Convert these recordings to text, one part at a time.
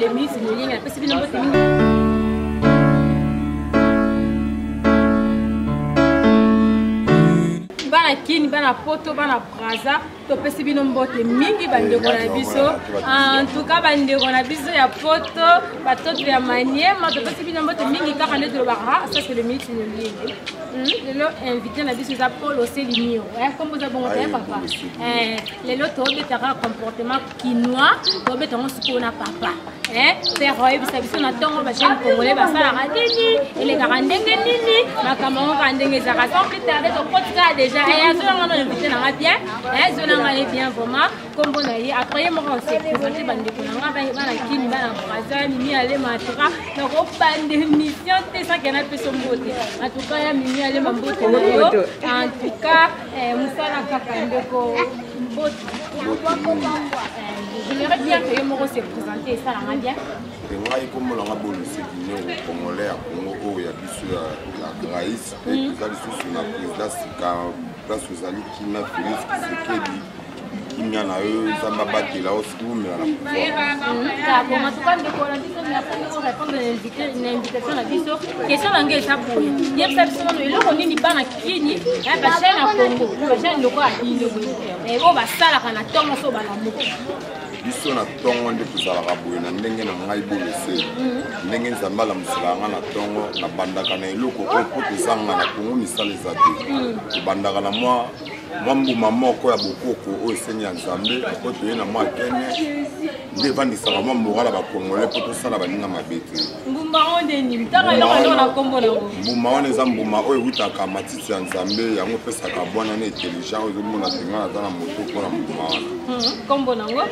le ministre Nolinga napesi bino mbote mingi. Bana Kin, bana Poto, bana Brazza, topesi bino mbote mingi bandeko na biso. En tout cas bandeko na biso ya Poto, batoto ya Maniema, topesi bino mbote mingi kaka nde tolobaka, ça c'est le ministre Nolinga. Lelo invité na biso eza Paul Oselinio. Eh, kombo eza bongo te papa. Eh, lelo tobetaka comportement kinois, tobeta yango sikoyo na papa. Eh, père oyebisa biso na ntongo ba jeune congolais basalaka nini, elekaka ndenge nini, makambo yango kaka ndenge ezalaka. Sans plus tarder, tokoti kaka déjà. Eh, azolanga na invité na nga bien. Eh, azolanga ye bien vraiment. Kombo na ye après ye moko se présenter bandeko na nga bana Kini, bana Brazza, Mimi Alema, en tout cas nakobanda émission te sans que napesa mbote. En tout cas ya Mimi Alema mbote na yo. En tout cas mosala kaka ndeko mbote. J'aimerais bien que ye moko se présenter esalanga bien. Ngai kombo na nga Bolo Sedinero, congolais ya Congo oyo ya biso ya Grace, mpe toza lisusu na président sika place ozali kimia Félix Tshisekedi. Kimia na yo Nzambe abatela yo soki omela na pouvoir. Bon, en tout cas ndeko na biso, merci ndeko répondre na invitation na biso. Question na ngai eza boye, yebisa biso nano eloko nini bana Kini bachaine ya Congo, bachaine lokola bino oyo basalaka na ntongo so balamuki. Biso na ntongo nde tozalaka boye na ndenge na ngai Bolose, ndenge Nzambe alamuselaka nga na ntongo, nabandaka na eloko oyo mpo tozanga na Congo misala eza te. Tobandaka na mwa mbuma moko ya bokoko oyo esengi ya Nzambe, po toye na mwa kene nde evandisaka mwa moral ya bakongolais mpo tosala baninga mabe te. Mbuma wana eza mbuma oyo ewutaka matiti ya Nzambe, yango epesaka bwana na intelligent oyo ezomona te nga naza na moto mpona mbuma wana. Kombo nango?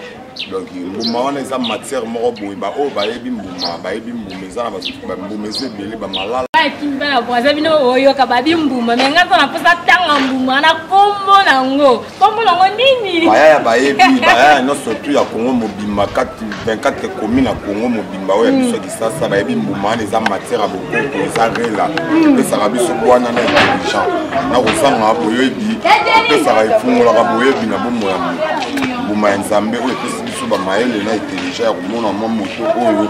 Donc mbuma wana eza matière moko boye, baoyo bayebi mbuma, bayebi mbuma eza na bambuma eza ebele, bamalala. Bana Brazza bino oyoka babi mbuma, me nga na mposa tanga mbuma na kombo nango. Kombo nango nini? Bayaya bayebi, bayaya nyonso tu ya Congo mobimba, 24 commune ya Congo mobimba oyo ya biso ya Kisasa bayebi mbuma wana eza matière ya bokoko, eza rela, epesaka biso bwana na intelligent na kozanga boyebi, epesaka efungolaka boyebi na bomoi ya moto. Mbuma ya Nzambe oyo epesi biso bamayele na intelligent ya komona mwa moto oyo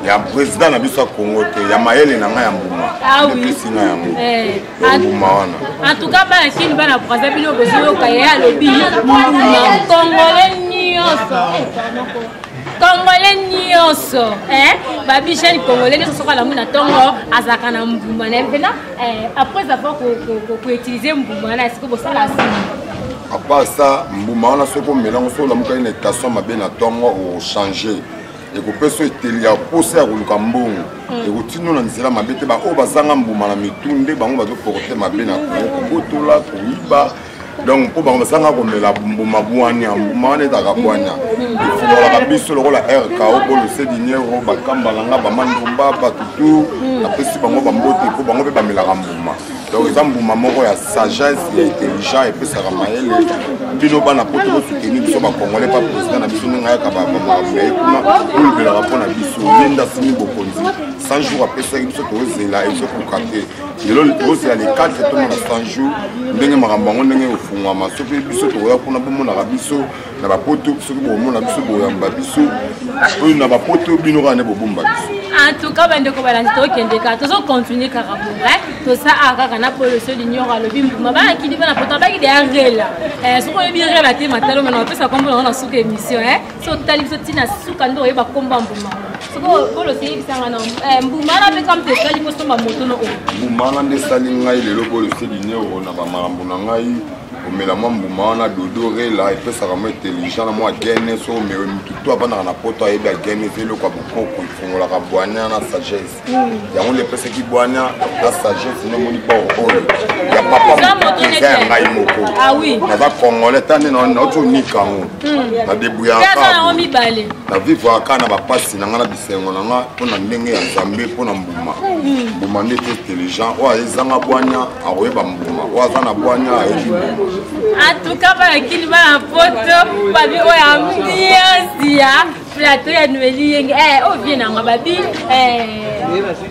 ya président na biso ya Congo te, ya mayele na ngai ya mbuma epesi ngai yango mbuma wana. En tout cas bana Kini, bana Brazza bino bozoyoka ye alobi mbuma congolais nyonso, congolais nyonso, babi jeune congolais nyonso soki alamu na ntongo azalaka na mbuma na ye mpena. Après avoir koutiliser mbuma wana, esiko bosala nsima? À part ça, mbuma wana soki omelango, soki olamukaki na etation mabe na ntongo, ochange ekopesa eteli ya posa ya koluka mbongo, ekotindo na nzela mabe te. Baoyo bazanga mbuma na mitu nde bango bazoporte mabe na Kongo, kobotola, koyiba. Donc mpo bango bazanga komela mbuma bwania, mbuma wana ezalaka bwania, efungolaka biso lokola RKO Bolo Sediniero, bakamba na nga bamandumba batutu, napesi bango bambote mpo bango mpe bamelaka mbuma. Donc eza mbuma moko ya sagesse ya intelligent, epesaka mayele. Bino bana poto bosoutenir biso bacongolais, pa président na biso ndenge ayaka bamakambo ya ye kuna olobelaka mpo na biso. Ye nde asimi bokonzi 100 jours apesaki biso, tozela ezokoka te. Lelo tozela le 4 tomona 100 jours ndenge makambo yango ndenge efungwama. Soki biso tokoya kuna bomonaka biso na bapoto, soki bokomona biso boyamba biso oyo na bapoto, bino kaka nde bobomba biso. En tout cas bandeko balandi, tokende kaka, tozocontinue kaka bongo, toza a kaka na Polo Sodinior alobi mbuma. Bana Kini, bana poto, abaki deya rela. Soki oyebi rela te, matalo mana bapesa kombo nango na suka émission. So otali biso ntina suka nde oyeba kombo ya mbuma. Soki Polo seyebisanga na mbuma wana mpe kamte esali kosomba moto no oyo mbuma wana nde esali ngai lelo Polo Sodinior na bamakambo na ngai. Komela mwa mbuma wana dodo rela epesaka mwa intelligent na mwa gene. So omewe mutu to avandaka na poto ayebi agene eza eloko ya bokoko, efungolaka bwania na sagesse. Yango nde epesaki bwania na sagesse. Nde omoni bor oyo ya papa eza ya ngai moko, naza congolais ta nde nauti onika yango na debrouillaka na vivre kaka na bapasi na ngai na bisengo na ngai mpona ndenge ya Nzambe, mpona mbuma. Mbuma nde te intelligent oyo ezanga bwania akoyeba mbuma, oyo aza na bwania ayebi mbuma. En tout cas bana Kini, bana poto, babi oyo ambiance ya plateau ya Noeli Yenge oyo vie nanga babi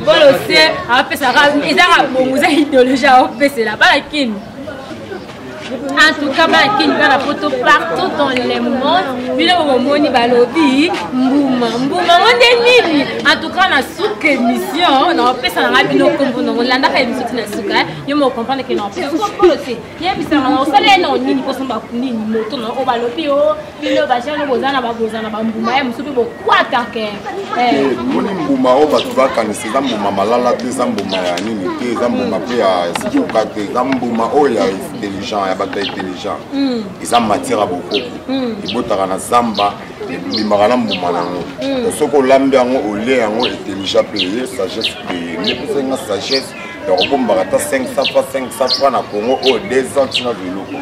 Bolose apesaka ezaka bongo, eza idéologie aopesela bana Kini. En tout cas, bana Kin, bana poto partout dans le monde, bino bomoni balobi mbuma mbuma ngo nde nini? En tout cas, na suka émission na opesa na nga bino kombo nango, landaka émission ti na suka, yo mo comprendre que na opesa polo te. Yebisanga na osala ye na nini kosomba nini moto na oyo balobi o bino bajane boza na baboza na bambuma ye mosusu mpe bokwata ke. Moni mbuma oyo bato bakanisa eza mbuma malala te, eza mbuma ya nini te, eza mbuma mpe ya sikoka te, eza mbuma oyo ya intelligent, ya bato ya intelligent. Eza matière ya bokoko, ebotaka na zamba, ebimaka na mbuma nango. Soki olambi yango, olie yango, intelligent mpe ye, sagesse mpe ye. Nde epesenga sagesse ya kobombaka ata 500 francs, 500 francs na Congo oyo 2 ans ntina eloko.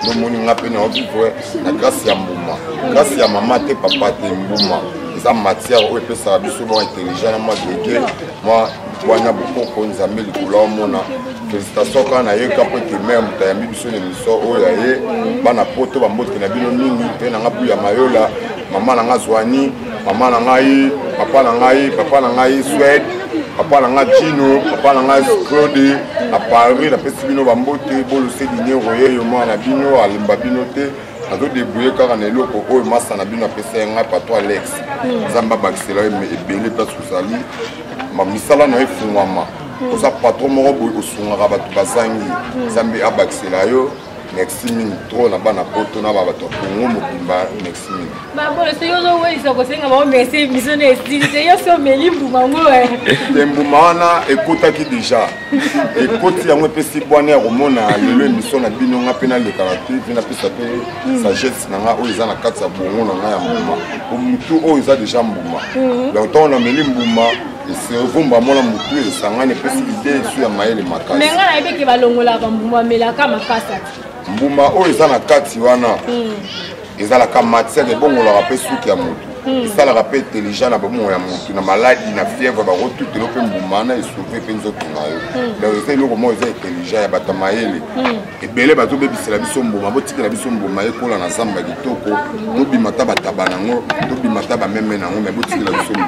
Nomoni nga mpe naovivre na grâce ya mbuma, grâce ya mama te, papa te. Mbuma eza matière oyo epesaka biso mwa intelligent na mwa dege, mwa bwana bokoko. Nzambe likolo amona. Félicitation kaka nayeka po ete mare moto ayambi biso na émission oyo ya ye. Bana poto, bambote na bino mingi. Mpe nanga buya mayola, mama na nga Zwani, mama na ngai, papa na ngai, papa na ngai Swede, papa na nga Gino, papa na ngai Claude na Paris, napesi bino bambote. Bolose dinero yeyo, mwana na bino alemba bino te, azodébrouille kaka na eloko oyo masa na bino apesa ye ngai, patron Alex. Nzambe abakisela yo ebele place ozali, misala na yo efungwama. Oza patron moko boye, osungaka bato bazangi. Nzambe abakisela yo. Merci mingi trop na bana poto na bato ya Kongo mobimba, merci mingi. Babolo, soki ozowelisa kosenga bango merci, émission na esili te. Yo so omeli mbuma ngo? Te, mbuma wana ekotaki déjà, ekoti yango, epesi bwana ya komona lelo émission na bino. Nga mpe naleka na TV, napesa mpe sagesse na nga oyo eza na kati ya bongo na nga ya mbuma, po mutu oyo eza déjà mbuma. Donc ntango nameli mbuma, cerveau mona mutu esangani, epesi idée esu ya mayele makasi. Mais nga nayebi ke balongolaka bambuma, bamelaka makasa. Mbuma oyo eza na kati wana ezalaka matière ebongolaka mpe suki ya motu, esalaka mpe intelligent na bomongo ya motu. Na maladi na fièvre, bakotutela mpe mbuma wana, esauve mpe nzoto na yo. Donc eza eloko moko eza intelligent ya bato ya mayele ebele. Bazobebisela biso mbuma. Botikela biso mbuma ekola na zamba kitoko, tobima ta bataba nango, tobima ta bameme nango, mais botikela biso mbuma.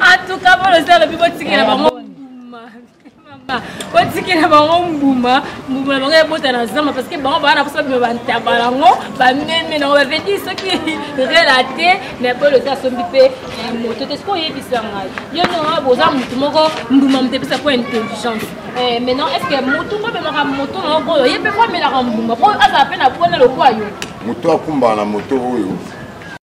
En tout cas, bolo alobi botikela bango mbuma, botikela bango mbuma, mbuma na bango ebota na zamba, parce que bango baa na posa babima bantaba nango, bameme nango. Bavedi soki rela te, mais bolo eza asombi mpe moto te. Soki oyebisa ngai yo ndenge boza motu moko, mbuma moto epesa po intelligence. Maintenant, est ce que motu ngo amemaka moto na oyo ye mpe po amelaka mbuma po azala mpe na pona lokola yo? Moto akumbaka na moto oyo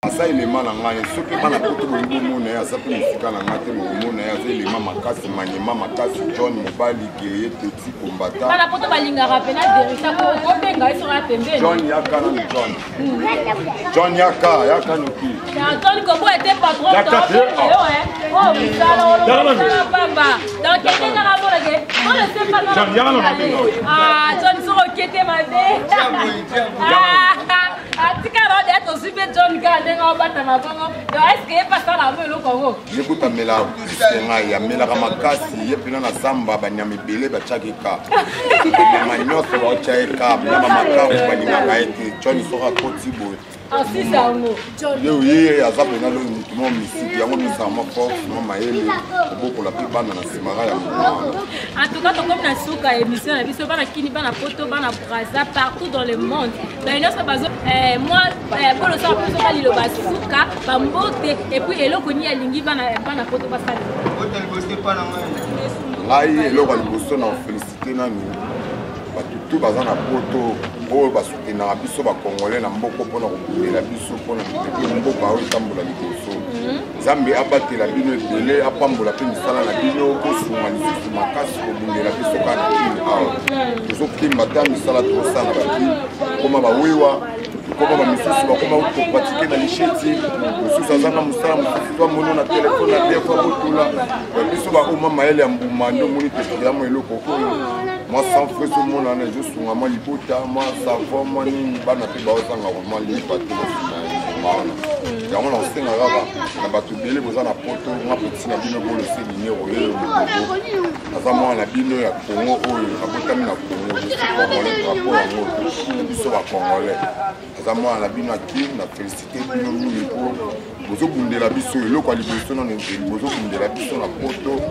aza elema na ngai. Soki bana poto bolingi bomona ye, aza mpe mosika na ngai te, bokomona ye. Aza elema makasi, manyema makasi, John mobali guerrier teti kombata. Bana poto balingaka mpena vérité, kobenga ye soki pembeni. John, yaka nanu. John, John, yaka, yaka noki. John, koboya te, patron tobenga yo. Oyo mosala olomosala pamba, donc ete kaka monake. John, soki okete mabe, atikala ode. Tozwi mpe John kaka ndenge aobatama bongo. Donc est ce que ye pasala yango eloko yango? Ye kuta amelaka puisque ngai amelaka makasi. Ye mpena na zamba, banyama ebele batiaki ka, banyama nyonso baotya ye ka na bamakaku balingaka ye te. John soki akoti boye, asisa yango. Ye ye aza mpena lo motu moko misiki yango misaka mwa force, mwa mayele, kobokola mpe bana na nsima ya mbuma wana. En tout cas, tokomi na suka ya émission na biso. Bana Kini, bana poto, bana Braza, partout dans le monde, bayo nyonso bazo mwa bolosaka mpe soka liloba suka, bambote, et puis eloko nini alingi bana poto basala. Ngai eloko ya liboso na félicité nanu bato tu baza na poto oyo basoutenaka biso bacongolais na mboka mpona kobundela biso, mpona mboka oyo etambola liboso. Nzambe abatela bino ebele, apambola mpe misala na bino, bosunga lisusu makasi kobundela biso kaka na Kini awa. Tozokimba ta misala tozosala na bakini, koma bawewa, tokoma bamisusu bakoma kopratiquer na lisheti, mosusu azanga mosala, mosusu amono na telefone na defo abotula biso baoma mayele ya mbuma. Nde omoni tekelamo eloko oyo mwa sans frais omonana ezosunga mwa libota, mwa savon, mwa nini, bana mpe baozanga mwa lipa te, basima mbuma wana. Yango na kosenga kaka na bato ebele boza na poto, nga petit na bino Bolose Linero oyo mobobo, naza mwana na bino ya Congo oyo abotami na Congo. Je suis congolais, drapeau yango na biso bacongolais. Aza mwana na bino akine. Na félicité bino mingi mpo bozobundela biso. Eloko ya liboso nano, bozobundela biso na poto.